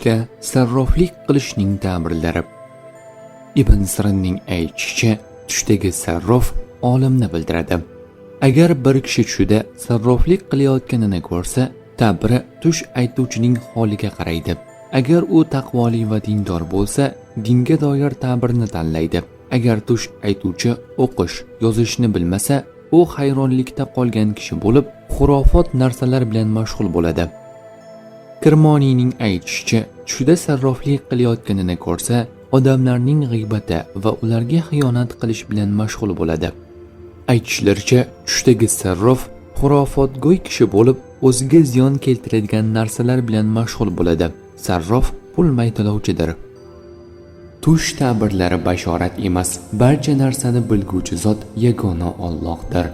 Tushda sarroflik qilishning ta'birlari. Ibn Sirinning aytishicha, tushdagi sarrof olimni bildiradi. Agar bir kishi tushida sarroflik qilayotganini ko'rsa, ta'biri tush aytuvchining holiga qaraydi. Agar u taqvoli va dindor bo'lsa, dinga doir ta'birni tanlaydi. Agar tush aytuvchi o'qish, yozishni bilmasa, u hayronlikda qolgan kishi bo'lib, xurofot narsalar bilan mashg'ul bo'ladi. Kirmoniyning aytishicha, tushida sarroflik qilayotganini ko'rsa, odamlarning g'iybati va ularga xiyonat qilish bilan mashg'ul bo'ladi. Aytishlaricha, tushdagi sarrof xurofotgo'y kishi bo'lib, o'ziga ziyon keltiradigan narsalar bilan mashg'ul bo'ladi. Sarrof pul maydalovchidir. Tush ta'birlari bashorat emas, barcha narsani bilguvchi zot yagona Allohdir.